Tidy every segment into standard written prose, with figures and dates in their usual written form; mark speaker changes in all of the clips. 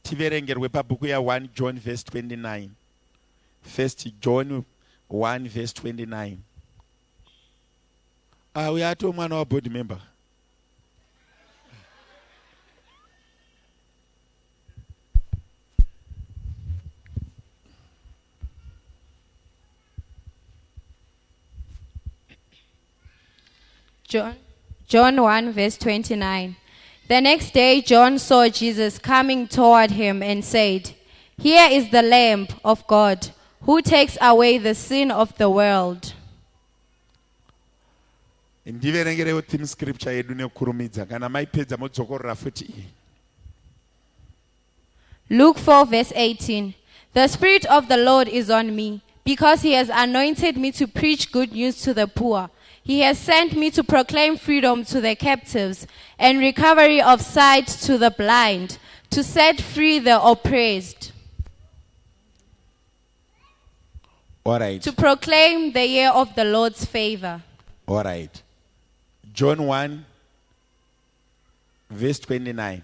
Speaker 1: Tiverengerwe pabhuku ya1 John verse 29. First John 1 verse 29. Ah, uyo atoo mwana waboard member.
Speaker 2: John 1, verse 29. The next day, John saw Jesus coming toward him and said, Here is the Lamb of God who takes away the sin of the world.
Speaker 1: Ndiverengerewo theme scripture yedu nekukurumidza. Kana maipedza modzokorora futi iyi.
Speaker 2: Luke 4, verse 18. The Spirit of the Lord is on me, because he has anointed me to preach good news to the poor. He has sent me to proclaim freedom to the captives and recovery of sight to the blind, to set free the oppressed.
Speaker 1: All right.
Speaker 2: To proclaim the year of the Lord's favor.
Speaker 1: All right. John 1 verse 29.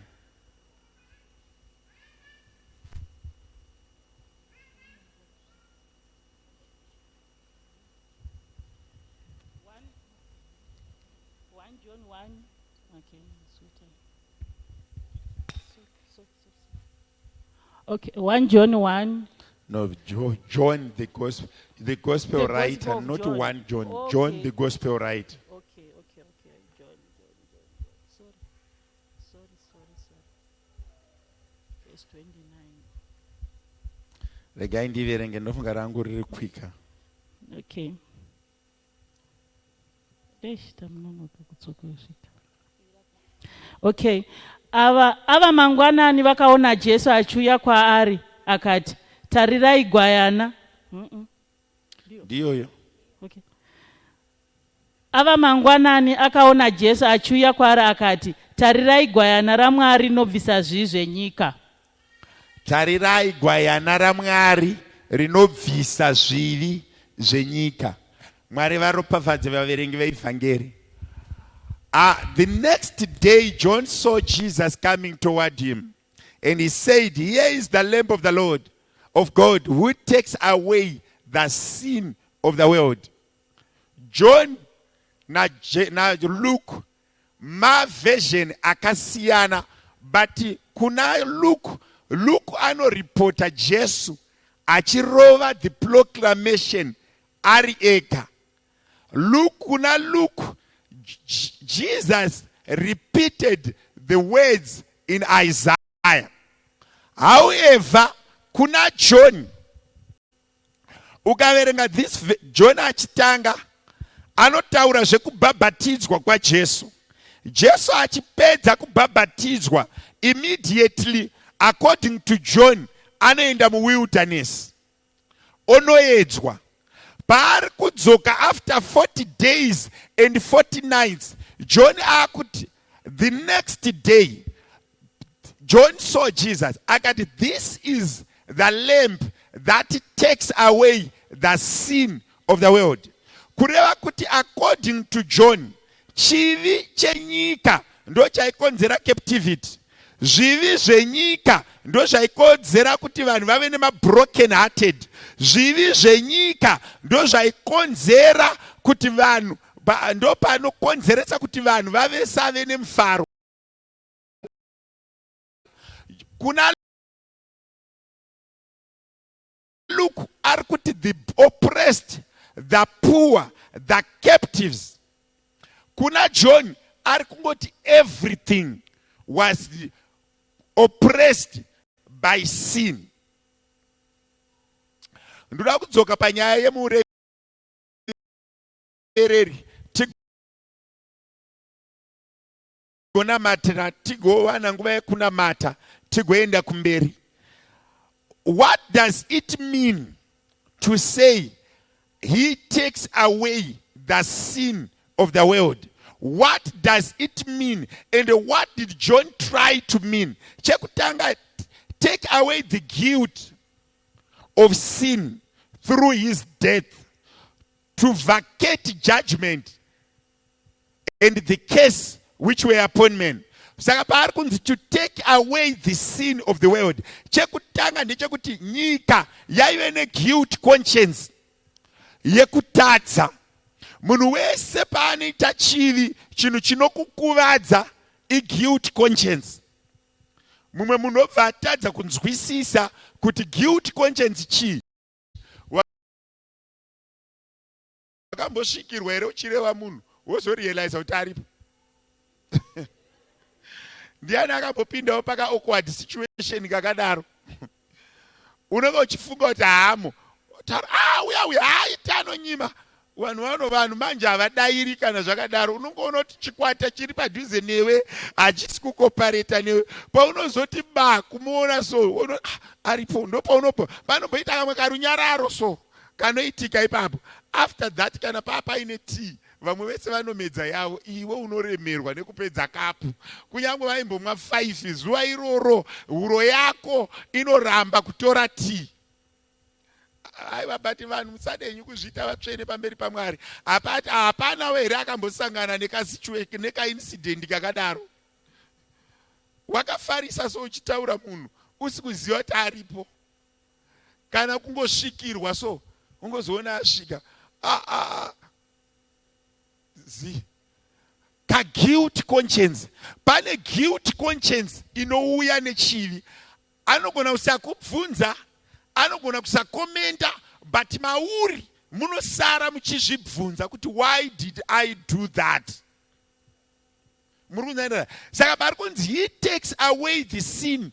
Speaker 3: 1 John 1. Okay, Okay, 1 John 1.
Speaker 1: No, John the gospel, the gospel
Speaker 3: The
Speaker 1: writer,
Speaker 3: Gospel of
Speaker 1: not
Speaker 3: John.
Speaker 1: 1 John.
Speaker 3: Okay.
Speaker 1: John the gospel writer.
Speaker 3: Okay. John, John, John, John. Sorry, sorry, sorry, sorry. Verse 29.
Speaker 1: Regai ndiverenge, ndofunga rangu riri quicker.
Speaker 3: Okay. Eish, tamunonoka kudzoka kusvika. Okay. Ava mangwanani vakaona Jesu achiuya kwaari akati, "Tarirai gwayana."
Speaker 1: Ndiyoyo.
Speaker 3: Okay. Ava mangwanani akaona Jesu achiuya kwaari akati, "Tarirai gwayana raMwari rinobvisa zvivi zvenyika."
Speaker 1: Tarirai gwayana raMwari rinobvisa zvivi zvenyika. Mwari varopafadze vaverengi veivhangeri. The next day John saw Jesus coming toward him and he said, Here is the Lamb of the Lord of God who takes away the sin of the world. John na, na Luke maversion akasiyana, but kuna Luke, Luke anoripota Jesu achirova the proclamation ari ega. Luke, kuna Luke, Jesus repeated the words in Isaiah. However, kuna John, ukaverenga this John achitanga anotaura zvekubhabhatidzwa kwaJesu. Jesu achipedza kubhabhatidzwa, immediately, according to John, anoenda muwilderness onoedzwa. Paari kudzoka after 40 days and 40 nights, John akuti the next day John saw Jesus akati, "This is the lamb that takes away the sin of the world." Kureva kuti according to John, chivi chenyika ndo chaikonzera captivity, zvivi zvenyika ndo zvaikonzera kuti vanhu vave nemabroken hearted, zvivi zvenyika ndo zvaikonzera kuti vanhu, ndo panokonzeresa kuti vanhu vave save nemufaro. Kuna Luke ari kuti the oppressed, the poor, the captives. Kuna John ari kungoti everything was oppressed by sin. Ndoda kudzoka panyaya yemurevereri, tigonamatira, tigowana nguva yekunamata, tigoenda kumberi. What does it mean to say he takes away the sin of the world? What does it mean, and what did John try to mean? Chekutanga, take away the guilt of sin. Through his death to vacate judgment and the curse which were upon men. Saka paari kunzi to take away the sin of the world, chekutanga ndechekuti nyika yaive neguilt conscience yekutadza. Munhu wese paanoita chivi, chinhu chinokukuvadza iguilt conscience. Mumwe munhu obva atadza kunzwisisa kuti guilt conscience chii. Wakambosvikirwa here uchireva munhu, wozorealiza kuti aripo? Ndiani akambopindawo paka awkward situation kakadaro? Unenge uchifunga kuti haamo, ah, uya uya aiti anonyima vanhu vano. Vanhu manje havadairi kana zvakadaro. Unongoona kuti chikwata chiri padhuze newe hachisi kucooperata newe. Paunozoti ba kumuona so, ah, aripo. Ndopaunopo panomboita kamwe karunyararo so kanoitika ipapo. After that, kana paa paine tea, vamwe vese vanomedza yavo, iwe unoremerwa nekupedza kapu. Kunyange vaimbomwa 5 zuva iroro, huro yako inoramba kutora tea. Aiwa, but vanhu musadenyu kuzviita vatsvene pamberi paMwari. Hapanawo here akambosangana nekaincident kakadaro? Wakafarisa so uchitaura munhu usi kuziva kuti aripo, kana kungosvikirwa so, ungozoona asvika. Ah, ah, zi kaguilt conscience. Pane guilt conscience inouya nechivi. Anogona kusakubvunza, anogona kusacommenta, but mauri munosara muchizvibvunza kuti, "Why did I do that?" Muri kunzanira? Saka pari kunzi he takes away the sin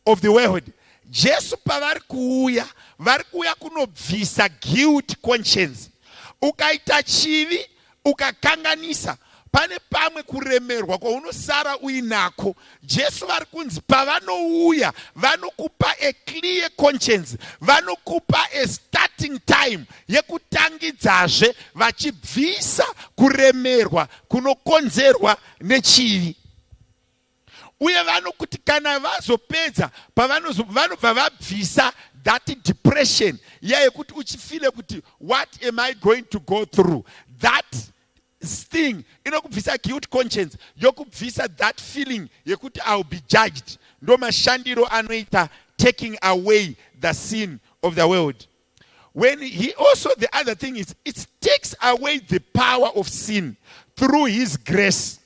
Speaker 1: of the world, Jesu pavari kuuya, vari kuuya kunobvisa guilt conscience. Ukaita chivi, ukakanganisa, pane pamwe kuremerwa kwaunosara uinako. Jesu vari kunzi pavanouya vanokupa a clear conscience, vanokupa a starting time yekutangidzazve, vachibvisa kuremerwa kunokonzerwa nechivi. Uye vanokuti kana vazopedza, vanobva vabvisa that depression iya yekuti uchifeela kuti, "What am I going to go through?" That thing inokubvisa guilt conscience, yokubvisa that feeling yekuti I will be judged. Ndo mashandiro anoita taking away the sin of the world. When he also, the other thing is it takes away the power of sin through his grace.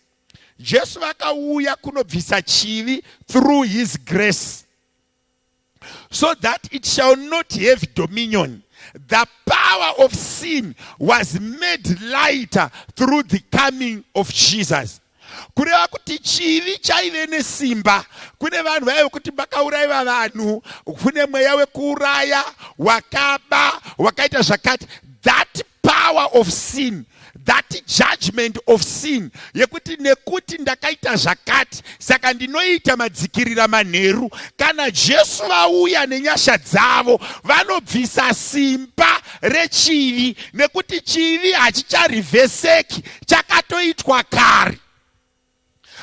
Speaker 1: Jesu vakauya kunobvisa chivi through his grace so that it shall not have dominion. The power of sin was made lighter through the coming of Jesus. Kureva kuti chivi chaive nesimba. Kune vanhu vaive kuti vakaurayiwa vanhu, kune mweya wekuuraya, wakaba, wakaita zvakati. That power of sin, that judgment of sin yekuti nekuti ndakaita zvakati, saka ndinoita madzikirira manheru, kana Jesu vauya nenyasha dzavo, vanobvisa simba rechivi, nekuti chivi hachichareverseki, chakatoitwa kare.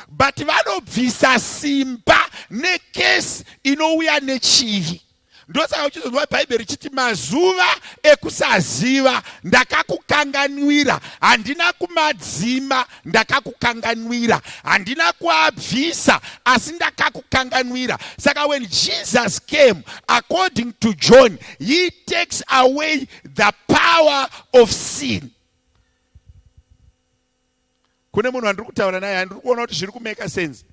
Speaker 1: But vanobvisa simba necurse inouya nechivi. Ndosaka uchizonzwa Bhaibheri richiti, "Mazuva ekusaziva ndakakukanganwira." Handina kumadzima, ndakakukanganwira. Handina kuabvisa, asi ndakakukanganwira. Saka when Jesus came, according to John, he takes away the power of sin. Kune munhu wandiri kutaura naye? Handiri kuona kuti zviri kumake sense.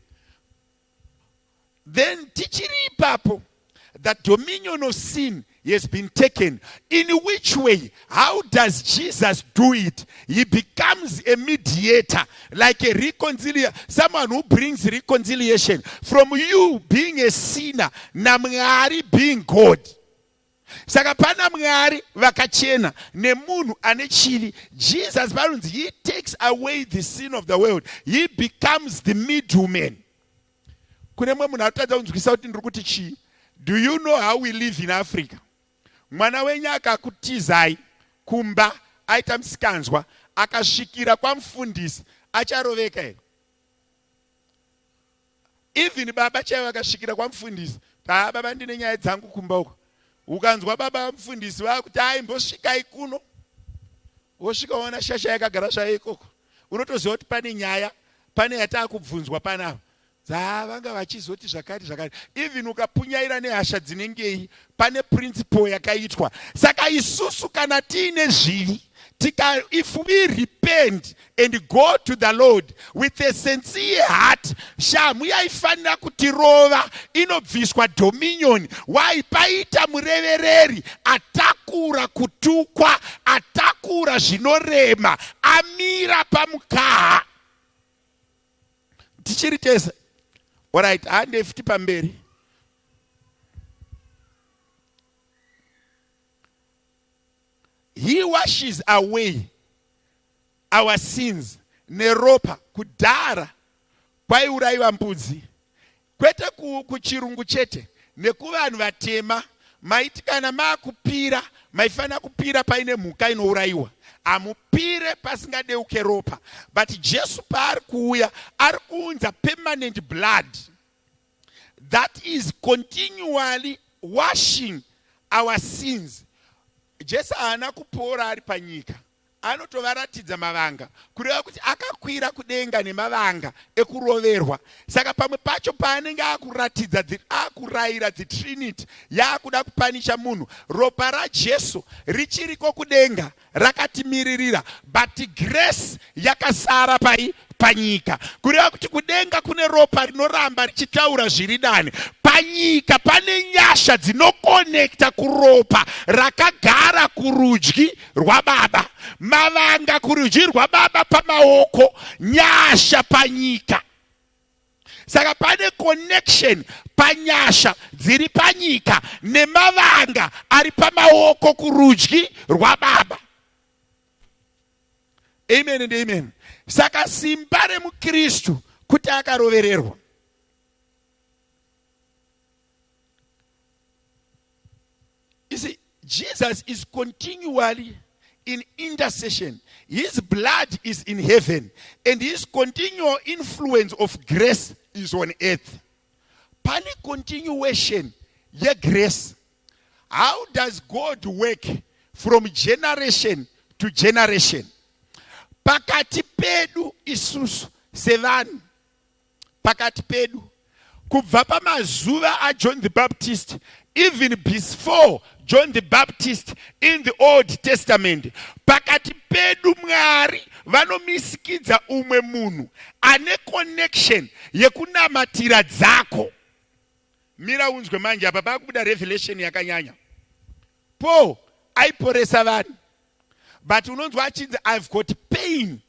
Speaker 1: Then tichiri ipapo, the dominion of sin has been taken. In which way? How does Jesus do it? He becomes a mediator, like a reconciliator, someone who brings reconciliation from you being a sinner naMwari being God. Saka pana Mwari vakachena nemunhu ane chivi. Jesus vanonzi he takes away the sin of the world. He becomes the middleman. Kune mumwe munhu arikutadza kunzwisa kuti ndiri kuti chii? Do you know how we live in Africa? Mwana wenyu akakutizai kumba, aita musikanzwa, akasvikira kwamufundisi, acharoveka here? Even baba chaivo akasvikira kwamufundisi, "Taa baba, ndine nyaya dzangu kumba uko." Ukanzwa baba mufundisi vakuti aimbosvikai kuno, wosvika woona shasha yakagara zvayo ikoko, unotoziva kuti pane nyaya, pane yataakubvunzwa panapa. Dzavanga vachizoti zvakati zvakati, even ukapunyaira nehasha dzinengei, pane principle yakaitwa. Saka isusu kana tiine zvivi, tika, if we repent and go to the Lord with a sincere heart, shamhu yaifanira kutirova inobviswa dominion. Why? Paita murevereri atakura kutukwa, atakura zvinorema, amira pamukaha. Tichiri tese. Alright, handei futi pamberi. He washes away our sins neropa. Kudhara kwaiurayiwa mbudzi, kwete kuchirungu chete, nekuvanhu vatema. Maiti kana maakupira, maifanira kupira paine mhuka inourayiwa. Hamupire pasingadeuke ropa. But Jesu paari kuuya, ari kuunza permanent blood that is continually washing our sins. Jesu haana kupora ari panyika, anotovaratidza mavanga, kureva kuti akakwira kudenga nemavanga ekuroverwa. Saka pamwe pacho paanenge akuratidza, akurayira the Trinity yaakuda kupanisha munhu, ropa raJesu richiriko kudenga rakatimiririra, but grace yakasara pai panyika. Kureva kuti kudenga kune ropa rinoramba richitaura zviri nani, panyika pane nyasha dzinokonekta kuropa rakagara kurudyi rwababa. Mavanga kurudyi rwababa pamaoko, nyasha panyika. Saka pane connection panyasha dziri panyika nemavanga ari pamaoko kurudyi rwababa. Amen and amen. Saka simba remuKristu kuti akarovererwa. You see, Jesus is continually in intercession. His blood is in heaven and his continual influence of grace is on earth. Pane continuation yegrace. How does God work from generation to generation? Pakati pedu isusu sevanhu, pakati pedu kubva pamazuva aJohn the Baptist, even before John the Baptist in the Old Testament, pakati pedu Mwari vanomisikidza umwe munhu ane connection yekunamatira dzako. Mira unzwe manje, apa pakubuda revelation yakanyanya. Paul aiporesa vanhu, but unonzwa achinzi I've got pain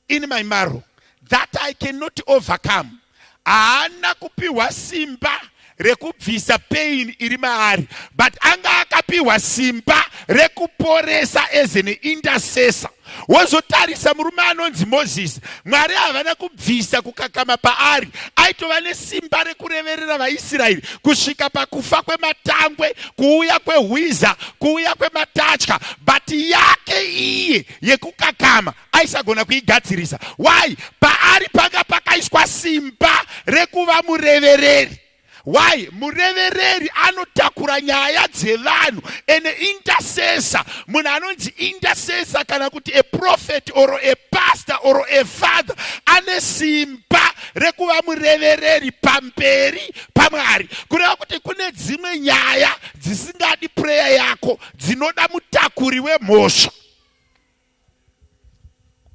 Speaker 1: in my marrow that I cannot overcome. Haana kupiwa simba rekubvisa pain iri maari, but anga akapiwa simba rekuporesa as an intercessor. Wozotarisa murume anonzi Moses, Mwari havana kubvisa kukakama paari, aitova nesimba rekureverera vaIsraeri kusvika pakufa kwematangwe, kuuya kwehwiza, kuuya kwematatya, but yake iye yekukakama aisagona kuigadzirisa. Why? Paari panga pakaiswa simba rekuva murevereri. Why? Murevereri anotakura nyaya dzevanhu, an intercessor. Munhu anonzi intercessor kana kuti a prophet or a pastor or a father ane simba rekuva murevereri pamberi paMwari. Kureva kuti kune dzimwe nyaya dzisingadi prayer yako, dzinoda mutakuri wemhosva.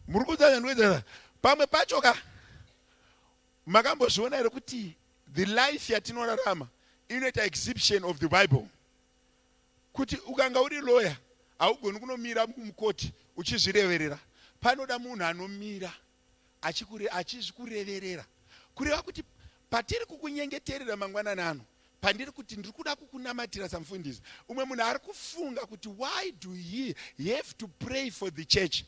Speaker 1: Muri kunzwa zvandikuita? Pamwe pacho ka, makambozviona here kuti the life yatinorarama inoita exhibition of the Bible? Kuti ukanga uri lawyer, haugoni kunomira mukoti uchizvireverera. Panoda munhu anomira achizvikureverera. Kureva kuti patiri kukunyengeterera mangwanani ano, pandiri kuti ndiri kuda kukunamatira samufundisi, umwe munhu ari kufunga kuti why do he have to pray for the church?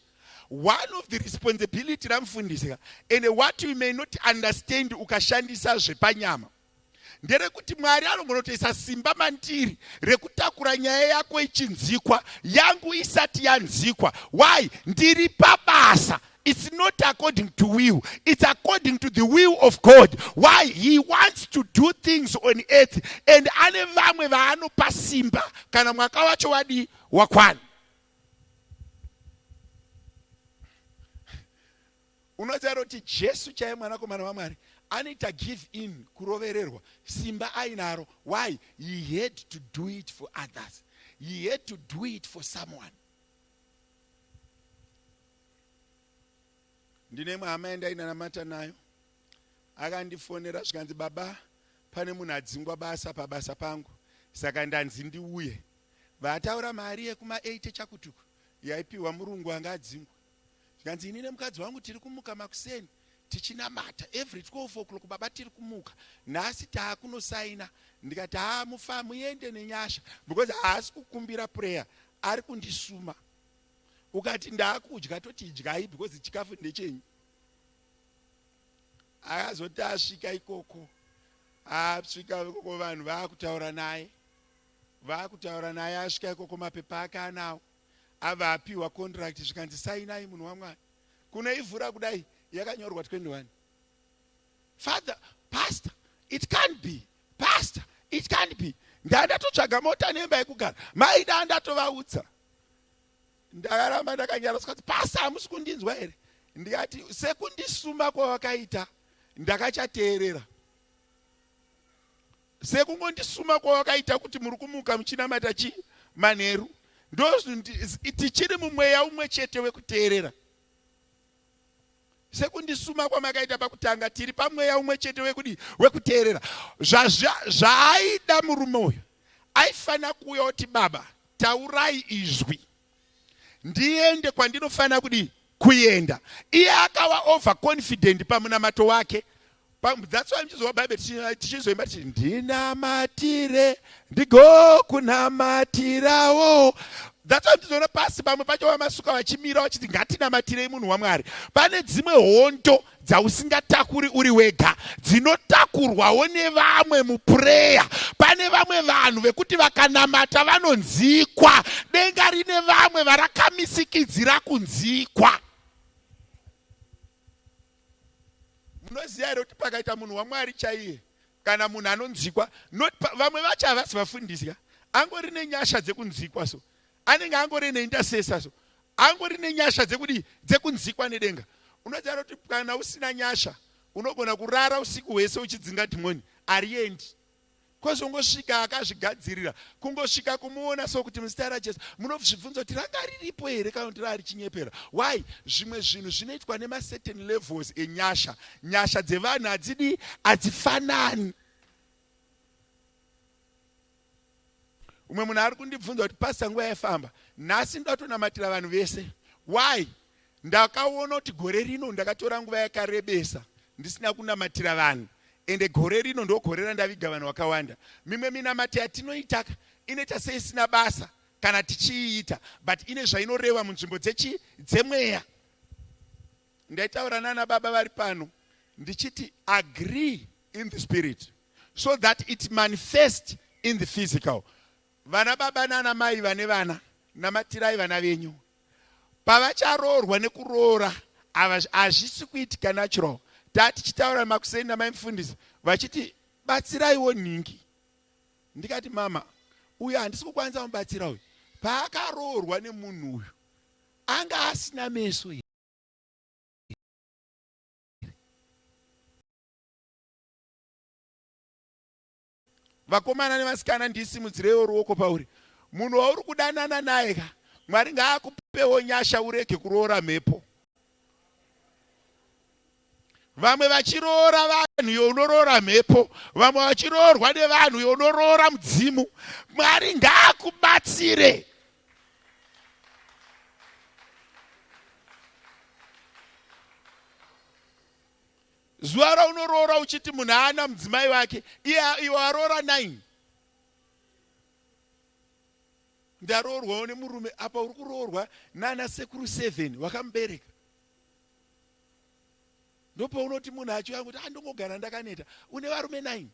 Speaker 1: One of the responsibility ramufundisi, and what you may not understand ukashandisa zvepanyama, nderekuti Mwari anogona simba mandiri rekutakura nyaya yako ichinzikwa, yangu isati yanzikwa. Why? Ndiri pabasa. It's not according to will, it's according to the will of God. Why? He wants to do things on earth and ane vamwe vaanopa simba kana mwaka wacho wadii wakwana. Unoziva kuti Jesu chaiye mwanakomana waMwari anoita give in kurovererwa simba ainaro. Why? He had to do it for others. He had to do it for someone. Ndine imwe hama yandainanamata nayo akandifonera zvikanzi baba pane munhu adzingwa basa pabasa pangu saka ndanzi ndiuye vataura mari yekuma 8 chakutuku yaipiwa murungu anga adzingwa zvikanzi ini nemukadzi wangu tiri kumuka makuseni tichinamata every 12 o'clock baba tiri kumuka nhasi taakunosaina ndikati haa mufa muende nenyasha because haasi kukumbira prayer ari kundisuma ukati ndaakudya toti idyai because chikafu ndechenyu akazoti asvika ikoko asvika ikoko vanhu vaakutaura naye vaakutaura naye asvika ikoko mapepa ake anawo abva apiwa contract zvikanzi sainai munhu wamwari kunoivhura kudai yakanyorwa 21 father pastor it can't be pastor it can't be ndandatotsvaga mota nemba yekugara mai ndandatovaudza ndakaramba ndakanyara sikati pastor hamusi kundinzwa here ndikati sekundisuma kwawakaita ndakachateerera sekungondisuma kwawakaita kuti muri kumuka muchinamata chi manheru ndo tichiri mumweya umwe chete wekuteerera sekundisuma kwamakaita pakutanga tiri pamweya umwe chete wekudii wekuteerera zvaaida murume uyu aifanira kuuya oti baba taurai izwi ndiende kwandinofanira kudii kuenda iye akava over confident pamunamato wake that's why muchizova bhaibheri tichizoimba tichiti ndinamatire ndigokunamatirawo that's why muchizoona pasi pamwe pacho vamasuka vachimira vachiti ngatinamatirei munhu wamwari pane dzimwe hondo dzausingatakuri uri wega dzinotakurwawo nevamwe mupureya pane vamwe vanhu vekuti vakanamata vanonzikwa denga rine vamwe varakamisikidzira kunzikwa munoziva here kuti pakaita munhu wamwari chaiye kana munhu anonzikwa not vamwe vacho havasi vafundisi ka angori nenyasha dzekunzikwa so anenge angori neintercessor so angori nenyasha dzekudii dzekunzikwa nedenga unoziva kuti kana usina nyasha unogona kurara usiku hwese uchidzinga dhimoni ariendi Kozongosvika akazvigadzirira kungosvika kumuona so kuti muzita raJesu munozvibvunza kuti ranga riripo here kana kuti raa richinyepera why zvimwe zvinhu zvinoitwa nemacertain levels enyasha nyasha dzevanhu hadzidi hadzifanani umwe munhu ari kundibvunza kuti pasta nguva yaifamba nhasi ndoda kutonamatira vanhu vese why Ndakaona kuti gore rino ndakatora nguva yakarebesa ndisina kunamatira vanhu ende gore rino ndogore randaviga vanhu vakawanda. Mimwe minamato yatinoitaka inoita seisina basa kana tichiiita but ine zvainoreva munzvimbo dzechi dzemweya. Ndaitaura nana baba vari pano ndichiti agree in the spirit so that it manifest in the physical. Vana baba nana mai vane vana namatirai vana venyu pavacharoorwa nekuroora ava hazvisi kuitika natural tatichitaura makuseni namai mufundisi vachiti batsiraiwo nhingi ndikati mama uyu handisi kukwanisa mubatsira uyu paakaroorwa nemunhu uyu anga asina meso here Vakomana nevasikana ndisimudzireiwo ruoko pauri munhu wauri kudanana naye ka Mwari ngaakupewo nyasha urege kuroora mhepo. Vamwe vachiroora vanhu iwe unoroora mhepo, vamwe vachiroorwa nevanhu iwe unoroora mudzimu. Mwari ngaakubatsire. Zuva raunoroora uchiti munhu haana mudzimai wake, iye iwe waroora 9. Ndaroorwawo nemurume apa uri kuroorwa nana sekuru 7 wakamubereka. Ndopaunoti munhu achiuya kuti andongogara ah, ndakaneta. Une varume 9.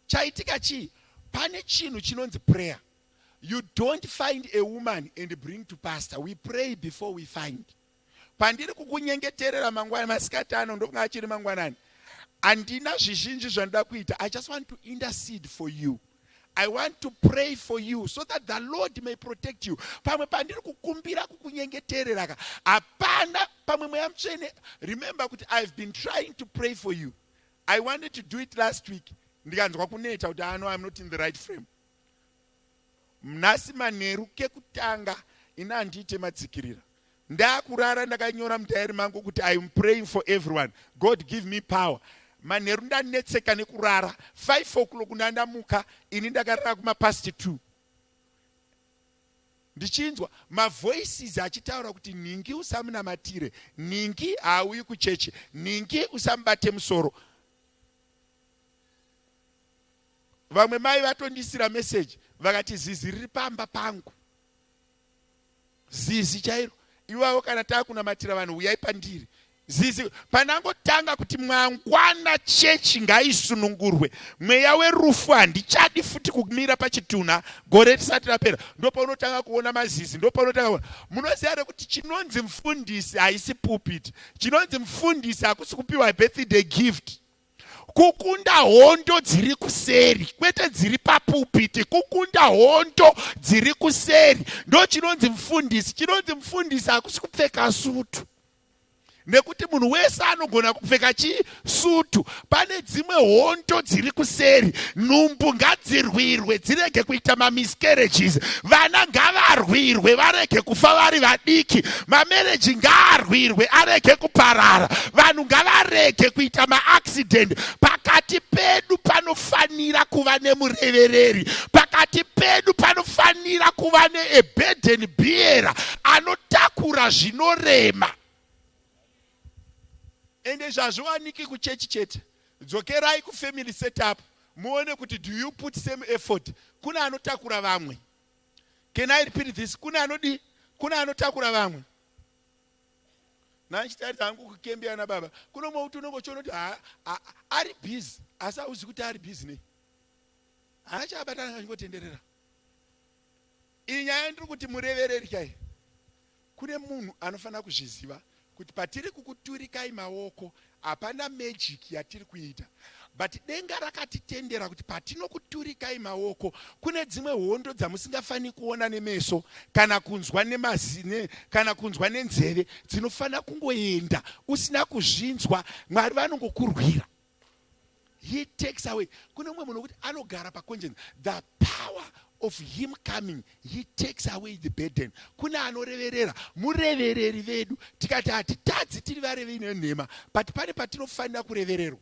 Speaker 1: Chaitika chii? Pane chinhu chinonzi prayer. You don't find a woman and bring to pastor. We pray before we find. Pandiri kukunyengeterera mangwana masikati ano ndokunga achiri mangwanani. Handina zvizhinji zvandida kuita. I just want to intercede for you. I want to pray for you so that the Lord may protect you. Pamwe pandiri kukumbira kukunyengeterera ka. Hapana pamwe mweya mutsvene. Remember kuti I've been trying to pray for you. I wanted to do it last week. Ndikanzwa kuneta kuti ah no I'm not in the right frame. Nhasi manheru kekutanga ini handiite madzikirira. Ndakurara ndakanyora mudiary mangu kuti I am praying for everyone. God give me power. Manheru ndanetseka nekurara. 5 o'clock ndandamuka ini ndakarara kuma past 2. Ndichinzwa mavoices achitaura kuti nhingi usamunamatire, nhingi haauyi kuchechi, nhingi usamubate musoro. Vamwe mai vatondisira message vakati zizi riri pamba pangu. Zizi chairo. Ivavo kana takunamatira vanhu huyai pandiri. Zizi panangotanga kuti mwangwana chechi ngaisunungurwe. Mweya werufu handichadi futi kumira pachitunha gore risati rapera. Ndopaunotanga kuona mazizi, ndopaunotanga kuona. Munoziva here kuti chinonzi mfundisi haisi pulpit. Chinonzi mfundisi hakusi kupiwa birthday gift. Kukunda hondo dziri kuseri, kwete dziri papulpit. Kukunda hondo dziri kuseri ndo chinonzi mufundisi. Chinonzi mufundisi hakusi kupfeka sutu, nekuti munhu wese anogona kupfeka chisutu. Pane dzimwe hondo dziri kuseri. Nhumbu ngadzirwirwe dzirege kuita mamiscarriages. Vana ngavarwirwe varege kufa vari vadiki. Mamereji ngaarwirwe arege kuparara. Vanhu ngavarege kuita maaccident. Pakati pedu panofanira kuva nemurevereri. Pakati pedu panofanira kuva neaburden bearer anotakura zvinorema. Ende zvazviwaniki kuchechi chete. Dzokerai kufamily setup muone kuti do you put same effort. Kune anotakura vamwe. Can I repeat this? Kune anodi, kune anotakura vamwe. Nandichitarisa hangu kukembi yana baba. Kune umwe kuti unenge uchiona kuti ari busy asi hauzi kuti ari busy nei. Haachabatana achingotenderera. Iyi nyaya ndiri kuti murevereri kai. Kune munhu anofanira kuzviziva kuti patiri kukuturikai maoko hapana magic yatiri kuita but denga rakatitendera kuti patinokuturikai maoko kune dzimwe hondo dzamusingafaniri kuona nemeso kana kunzwa nemazine kana kunzwa nenzeve dzinofanira kungoenda usina kuzvinzwa. Mwari vanongokurwira. He takes away. Kune mumwe munhu wekuti anogara paconjence. The power of him coming, he takes away the burden. Kune anoreverera, murevereri vedu. Tikati hatitadzi tiri varevi nenhema, but pane patinofanira kurevererwa.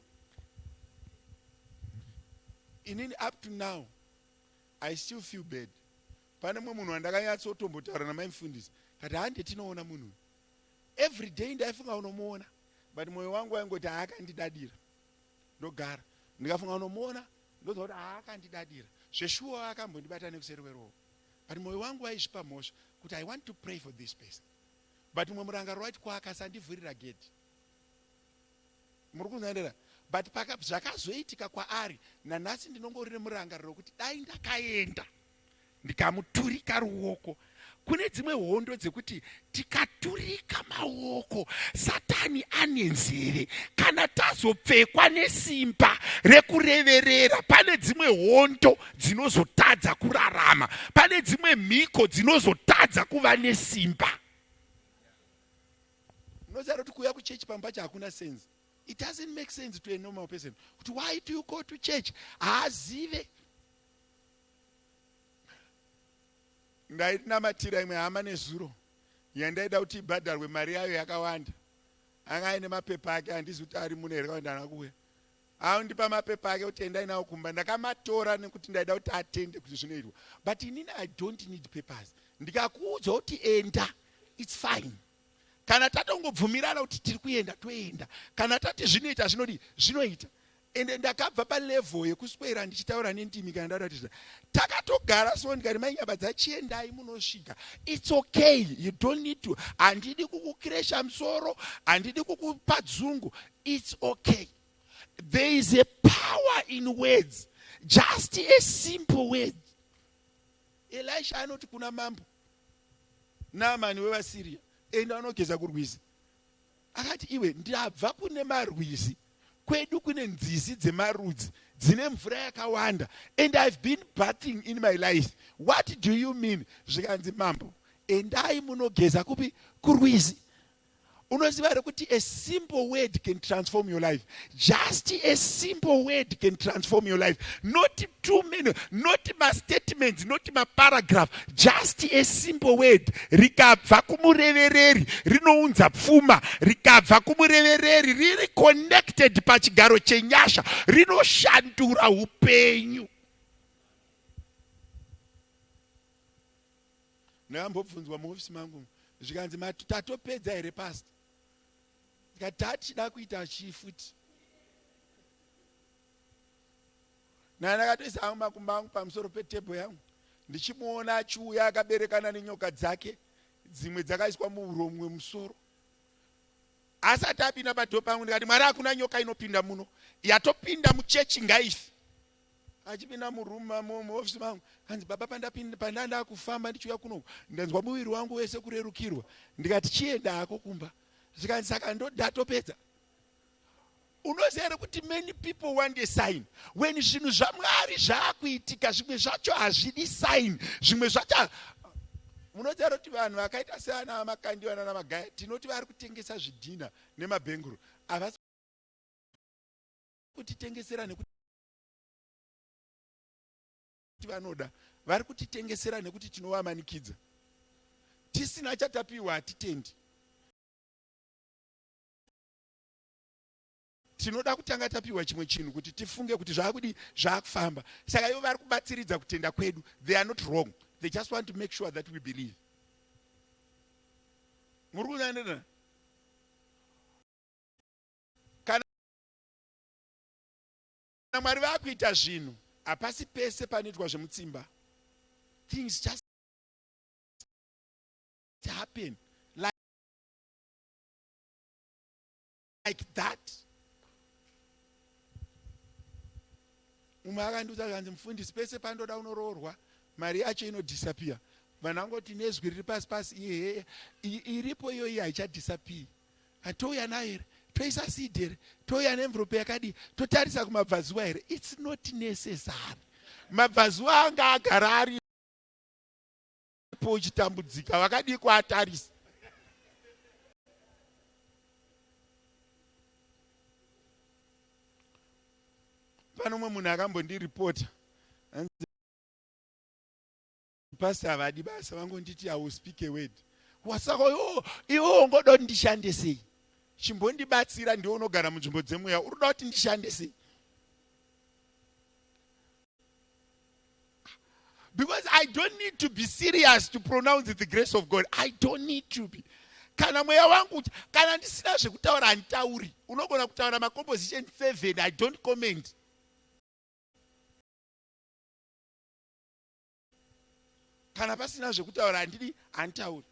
Speaker 1: Inini up to now, I still feel bad. Pane mumwe munhu wandakanyatsotombotaura namai mufundisi, kati hande tinoona munhu. Every day ndaifunga unomuona, but moyo wangu waingoti haakandidadira. Ndogara ndikafunga unomuona ndonzwa kuti haakandidadira. Zveshuwa akambondibata nekuseri kweruoko. But moyo wangu waizvipa mhosva kuti I want to pray for this person. But mumwe murangariro waiti ko akasandivhurira gate. Muri kunzwa But paka zvakazoitika kwaari nanhasi ndinongori nemurangariro wekuti dai ndakaenda ndikamuturika ruoko. Kune dzimwe hondo dzekuti tikaturika maoko Satani ane nzeve. Kana tazopfekwa nesimba rekureverera, pane dzimwe hondo dzinozotadza kurarama, pane dzimwe mhiko dzinozotadza kuva nesimba. Unoziva kuti kuuya kuchechi pamba pacho hakuna sense. It doesn't make sense to a normal person kuti why do you go to church? Haazive. Ndainamatira imwe hama nezuro yandaida kuti ibhadharwe mari yayo yakawanda. Anga aine mapepa ake, handizi kuti ari muno here kana kuti haana kuuya. Andipa mapepa ake kuti endai nawo kumba. Ndakamatora nekuti ndaida kuti atende kuti zvinoitwa. But inini I don't need papers. Ndikakuudza kuti enda, it's fine. Kana tatongobvumirana kuti tiri kuenda, toenda. Kana tati zvinoita, zvinodii? Zvinoita. Ende ndakabva palevel yekuswera ndichitaura nendimi kana ndauda kuti takatogara so ndikati mai Nyabadza chiendai munosvika. It's okay, you don't need to. Handidi kukukiresha musoro, handidi kukupa dzungu. It's okay. There is a power in words. Just a simple word. Elisha anoti kuna mambo Naamani wevaSyria, enda unogeza kurwizi. Akati, Iwe, ndabva kune marwizi, kwedu kune nzizi dzemarudzi dzine mvura yakawanda, and I've been bathing in my life. What do you mean? Zvikanzi, Mambo, endai munogeza kupi? Kurwizi. Unoziva here kuti a simple word can transform your life? Just a simple word can transform your life. Not too many, not mastatements, not maparagraph. Just a simple word. Rikabva kumurevereri rinounza pfuma. Rikabva kumurevereri riri connected pachigaro chenyasha rinoshandura upenyu. Ndakambobvunzwa muofisi mangu zvikanzi tatopedza here pastor? Ndikati tatichida kuita chii futi. Naye ndakatoisa hangu makumbo angu pamusoro petable yangu ndichimuona achiuya akaberekana nenyoka dzake dzimwe dzakaiswa muhuro mumwe musoro. Asati apinda padhoo pangu ndikati Mwari hakuna nyoka inopinda muno yatopinda muchechi ngaife. Achipinda muroom muofisi mangu hanzi baba pandapinda pandanda kufamba ndichiuya kuno ndanzwa muviri wangu wese kurerukirwa ndikati chienda hako kumba zvikanzi saka ndodatopedza. Unoziva here kuti many people want a sign when zvinhu zvaMwari zvaakuitika zvimwe zvacho hazvidi sign zvimwe zvacho munoziva here kuti vanhu vakaita seana Makandiwa nana Magaya tinoti vari kutengesa zvidhina nemabhenguru havasi kutitengesera nekuti vanoda vari kutitengesera nekuti tinovamanikidza tisina chatapiwa hatitendi. Tinoda kutanga tapiwa chimwe chinhu kuti tifunge kuti zvaakudii zvaakufamba. Saka ivo vari kubatsiridza kutenda kwedu. They are not wrong. They just want to make sure that we believe. Muri kunzwa? Kana Mwari vakuita zvinhu, hapasi pese panoitwa zvemutsimba. Things just happen like that. Mumwe akandiudza zvanzi mufundisi pese pandoda unoroorwa mari yacho inodisappear. Vanhu vangoti nezwi riri pasi pasi iye iripo iyoyi haichadisappear. Touya nayo here? Toisa seed here? Touya neenvelope yakadii? Totarisa kumabvazuva here? It's not necessary. Mabvazuva anga agara aripo uchitambudzika vakadii kuatarisa? Pane umwe munhu akambondiripota hanzi pastor havadi basa vangonditi I will speak a word. Wasaka iwo iwo ungoda kuti ndishande sei? Chimbondibatsira ndiwe unogara munzvimbo dzemweya uri kuda kuti ndishande sei? Because I don't need to be serious to pronounce the grace of God. I don't need to be. Kana mweya wangu kana ndisina zvekutaura handitauri. Unogona kutaura macomposition 7 I don't comment. Kana pasina zvekutaura handidi handitauri.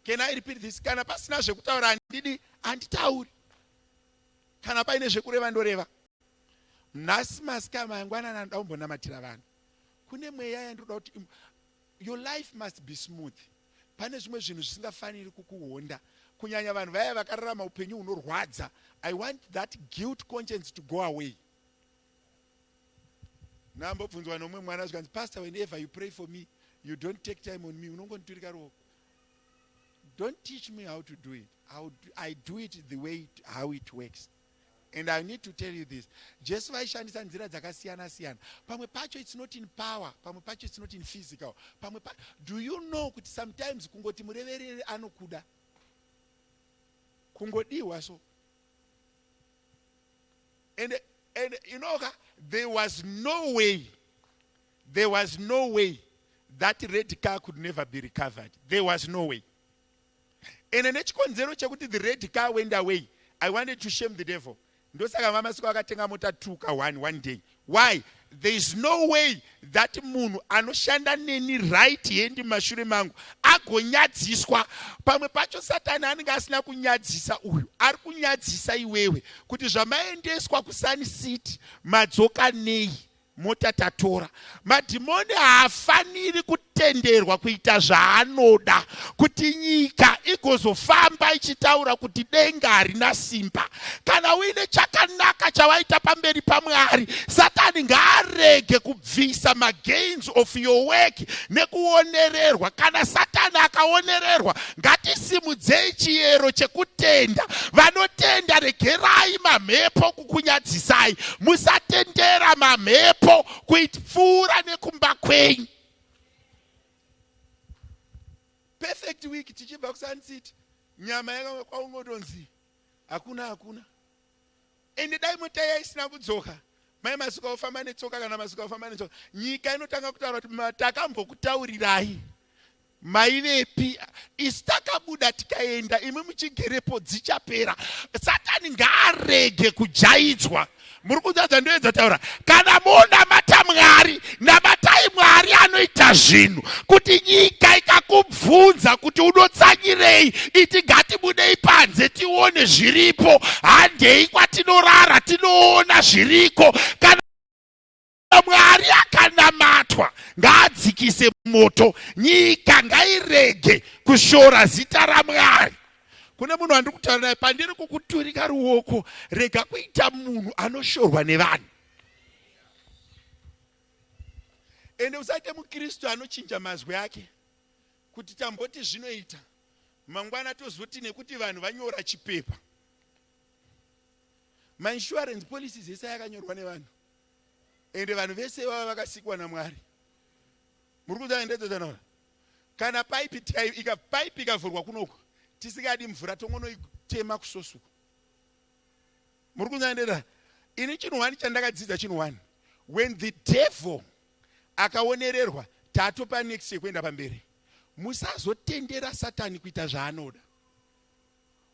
Speaker 1: Can I repeat this? Kana pasina zvekutaura handidi handitauri. Kana paine zvekureva ndoreva. Nhasi masika mangwanani anoda kumbonamatira vanhu. Kune mweya yandinoda kuti your life must be smooth. Pane zvimwe zvinhu zvisingafaniri kukuhonda. Kunyanya vanhu vaya vakararama upenyu hunorwadza. I want that guilt conscience to go away. Ndambobvunzwa nomumwe mwana zvikanzi pastor whenever you pray for me you don't take time on me unongonditurika ruoko. Don't teach me how to do it. I do it the way it, how it works. And I need to tell you this. Jesu vaishandisa nzira dzakasiyana siyana. Pamwe pacho it's not in power, pamwe pacho it's not in physical. Pamwe pa Do you know kuti sometimes kungoti murevereri anokuda? Kungodiwa so. And and you know there was no way there was no way that red car could never be recovered. There was no way. Ende nechikonzero chekuti the red car went away, I wanted to shame the devil. Ndosaka vaMasiko vakatenga mota 2 ka 1 one day. Why? There is no way that munhu anoshanda neni right hand mumashure mangu agonyadziswa. Pamwe pacho Satani anenge asina kunyadzisa uyu, ari kunyadzisa iwewe kuti zvamaendeswa kuSun City madzoka nei? Mota tatora. Madhimoni haafaniri kutenderwa kuita zvaanoda kuti nyika igozofamba ichitaura kuti denga harina simba. Kana uine chakanaka chawaita pamberi paMwari, Satani ngaarege kubvisa magains of your work nekuonererwa. Kana Satani akaonererwa, ngatisimudzei chiyero chekutenda. Vanotenda, regerai mamhepo kukunyadzisai. Musatendera mamhepo kuipfuura nekumba kwenyu. Perfect week tichibva kuSun City, nyama yakanga kwaungotonzi hakuna hakuna. Ende dai mota iya isina kudzoka, mai Masuka ofamba netsoka kana Masuka ofamba netsoka, nyika inotanga kutaura kuti takambokutaurirai maivepi, isu takabuda tikaenda, imi muchigerepo, dzichapera. Satani ngaarege kujaidzwa. Muri kunzwa zvandoedza kutaura? Kana monamata Mwari, namatai Mwari anoita zvinhu kuti nyika ikakubvunza kuti unotsanyirei, iti ngatibudei panze tione zviripo, handei kwatinorara tinoona zviriko. Kana Mwari akanamatwa ngaadzikise moto, nyika ngairege kushora zita raMwari. Kune munhu wandiri kutaura naye, pandiri kukuturika ruoko, rega kuita munhu anoshorwa nevanhu. Ende usaite muKristu anochinja mazwi ake kuti tamboti zvinoita, mangwana tozoti nekuti vanhu vanyora chipepa. Mainsurance policies ese akanyorwa nevanhu, ende vanhu vese vava vakasikwa naMwari. Muri kunzwa ndedzozanaura? Kana paipi ika paipi ikavhurwa kunoku tisingadi mvura tongonoitema kusosuku. Muri kunzwa ndedza? Ini chinhu wani chandakadzidza chinhu wani. When the devil akaonererwa tatopa next yekuenda pamberi. Musazotendera Satani kuita zvaanoda.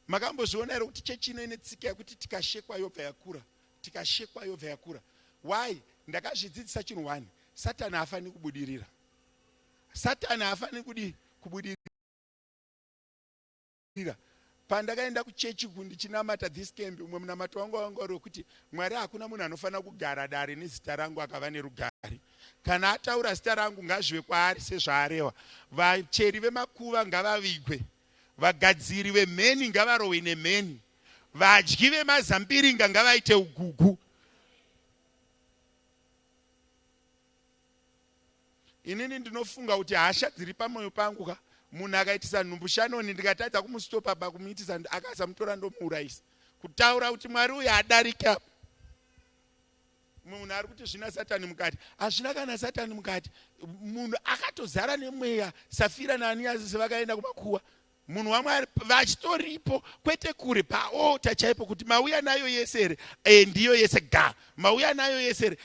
Speaker 1: Makambozviona here kuti chechi ino ine tsika yekuti tikashekwa yobva yakura, tikashekwa yobva yakura. Why? Ndakazvidzidzisa chinhu one. Satani haafaniri kubudirira. Satani haafaniri kudii? Kubudirira. Pandakaenda kuchechi ku ndichinamata this camp, umwe munamato wangu wanga uri wekuti Mwari, hakuna munhu anofanira kugara dare nezita rangu akava nerugare. Kana ataura zita rangu ngazvive kwaari sezvaareva. Vacheri vemakuva ngavavigwe. Vagadziri vemheni ngavarohwe nemheni. Vadyi vemazambiringa ngavaite ugugu. Inini ndinofunga kuti hasha dziri pamoyo pangu ka, munhu akaitisa nhumbu Shanoni ndikatadza kumustopa pakumuitisa, akasamutora ndomuurayisa. Kutaura kuti Mwari uyu hadarike apa. Mumwe munhu ari kuti zvina Satani mukati. Hazvina kana Satani mukati. Munhu akatozara nemweya. Safira naAniyasi vakaenda kumakuwa. Munhu waMwari vachitoripo kwete kure paota chaipo kuti mauya nayo yese here? E, ndiyo yese ga. Mauya nayo yese here?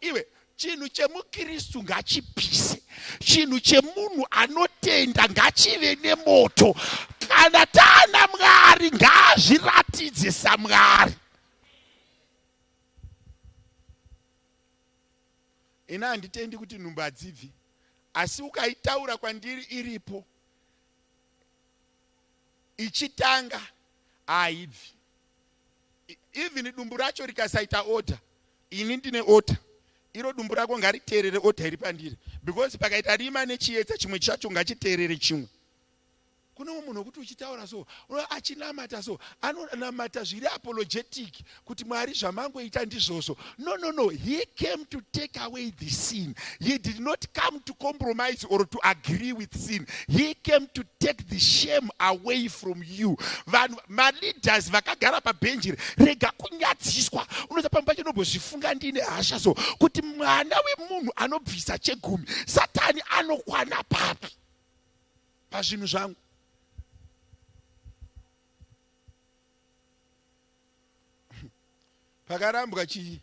Speaker 1: Iwe chinhu chemuKristu ngachipise. Chinhu chemunhu anotenda ngachive nemoto. Kana taana Mwari ngaazviratidze saMwari. Ini handitendi kuti nhumbu hadzibvi, asi ukaitaura kwandiri iripo ichitanga haibvi. Even dumbu racho rikasaita order, ini ndine order. Iro dumbu rako ngariteerere order iri pandiri, because pakaita rima nechiedza chimwe chacho ngachiteerere chimwe. Kune umwe munhu wekuti uchitaura so achinamata so anonamata zviri apologetic kuti Mwari zvamangoita ndizvozvo. No, no, no, he came to take away the sin. He did not come to compromise or to agree with sin. He came to take the shame away from you. Vanhu maleaders vakagara pabhenji rega kunyadziswa. Unoza pamwe pacho ndombozvifunga ndine hasha so kuti mwana wemunhu anobvisa chegumi, Satani anokwana papi pazvinhu zvangu? Pakarambwa chii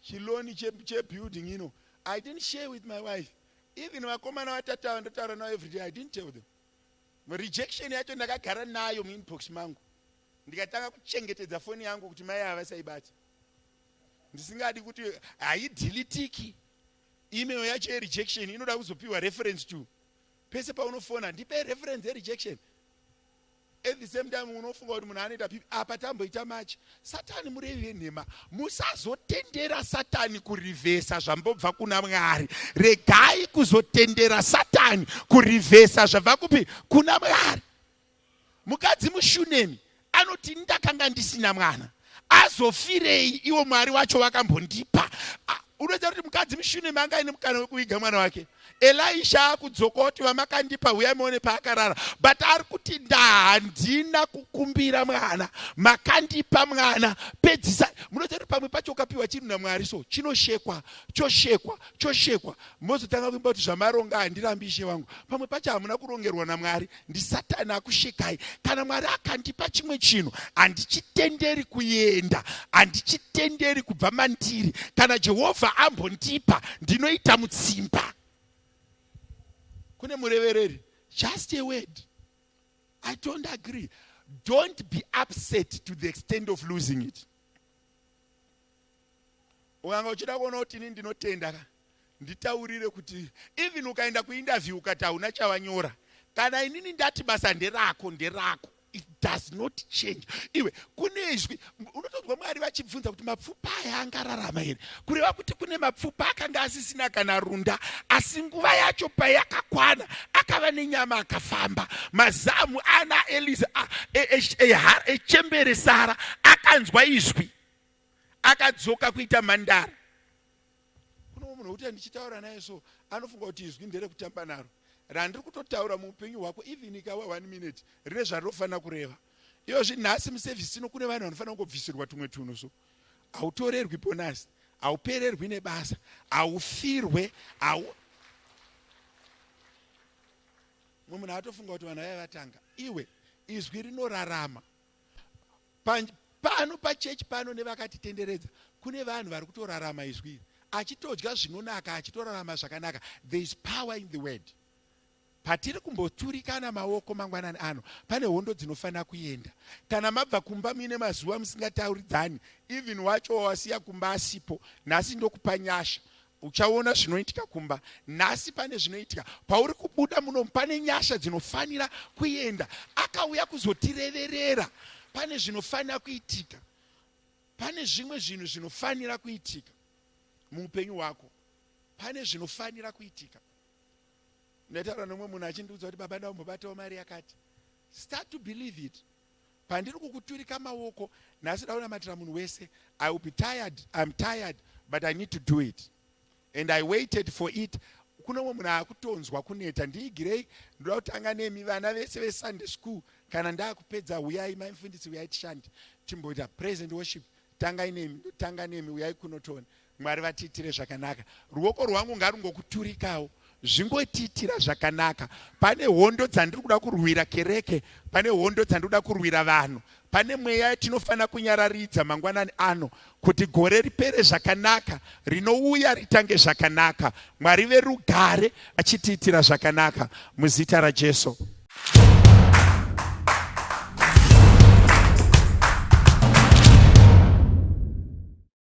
Speaker 1: chiloni chebuilding ino, I didn't share with my wife. Even vakomana vatatu ava ndotaura navo everyday, I didn't tell them. Rejection yacho ndakagara nayo muinbox mangu, ndikatanga kuchengetedza foni yangu kuti mai ava vasaibata, ndisingadi kuti haidhilitiki. Email yacho yerejection inoda kuzopiwa reference to pese paunofona, ndipe reference yerejection. At the same time unofunga kuti munhu anoita pipi apa tamboita machi. Satani murevi venhema. Musazotendera Satani kurivhesa zvambobva kuna Mwari. Regai kuzotendera Satani kurivhesa zvabva kupi? Kuna Mwari. Mukadzi muShunemi anoti ndakanga ndisina mwana azofirei iwo Mwari wacho vakambondipa. Unoita kuti mukadzi muShunemi anga aine mukana wekuviga mwana wake. Elisha akudzoka oti vamakandipa huyai muone paakarara but ari kuti ndahandina kukumbira mwana makandipa mwana pedzisa munoita kuti pamwe pacho ukapiwa chinhu naMwari so chinoshekwa choshekwa choshekwa mozotanga kuimba kuti zvamaronga handirambi ishe wangu pamwe pacho hamuna kurongerwa naMwari ndisatani akushekai kana Mwari akandipa chimwe chinhu handichitenderi kuenda handichitenderi kubva mandiri kana Jehovha ambondipa ndinoita mutsimba kune murevereri just a word I don't agree don't be upset to the extent of losing it Ukanga uchida kuona kuti ini ndinotenda ka nditaurire kuti even ukaenda kuinterview ukati hauna chavanyora kana inini ndati basa nderako nderako it does not change iwe kune izwi unotonzwa Mwari vachibvunza kuti mapfupa aya angararama here kureva kuti kune mapfupa akanga asisina kana runda asi nguva yacho payakakwana akava nenyama akafamba mazamu ana Elisa echembere Sara akanzwa izwi akadzoka kuita mhandara. Kune umwe munhu wekuti ndichitaura naye so anofunga kuti izwi nderekutamba naro randiri kutotaura muupenyu hwako even ikawa one minute rine zvarinofanira kureva. Iyozvi nhasi muservice ino kune vanhu vanofanira kungobvisirwa tumwe tunhu so hautorerwi bonus, haupererwi nebasa, haufirwe, hau mumwe munhu atofunga kuti vanhu vaiva vatanga. Iwe izwi rinorarama. Pano pachechi pano nevakatitenderedza kune vanhu vari kutorarama izwi iri achitodya zvinonaka achitorarama zvakanaka. There is power in the word. Patiri kumboturikana maoko mangwanani ano pane hondo dzinofanira kuenda. Kana mabva kumba muine mazuva musingatauridzani even wacho wawasiya kumba asipo nhasi ndokupa nyasha Uchaona zvinoitika kumba nhasi. Pane zvinoitika pauri kubuda muno, pane nyasha dzinofanira kuenda. Akauya kuzotireverera. Pane zvinofanira kuitika. Pane zvimwe zvinhu zvinofanira kuitika muupenyu hwako. Pane zvinofanira kuitika. Ndaitaura nomumwe munhu achindiudza kuti baba ndaumbobatawo mari yakati. Start to believe it. Pandiri kukuturika maoko nhasi daunamatira munhu wese. I will be tired, I'm tired, but I need to do it. And I waited for it. Kune umwe munhu akutonzwa kuneta ndiigirei ndoda kutanga nemi vana vese veSunday school kana ndakupedza huyai mai mufundisi huyai tishande timboita praise and worship tangai nemi ndotanga nemi uyai kuno tione Mwari vatiitire zvakanaka. Ruoko rwangu ngarungokuturikawo zvingotiitira zvakanaka. Pane hondo dzandiri kuda kurwira kereke, pane hondo dzandiri kuda kurwira vanhu, pane mweya yatinofanira kunyararidza mangwanani ano kuti gore ripere zvakanaka, rinouya ritange zvakanaka. Mwari verugare achitiitira zvakanaka muzita raJesu.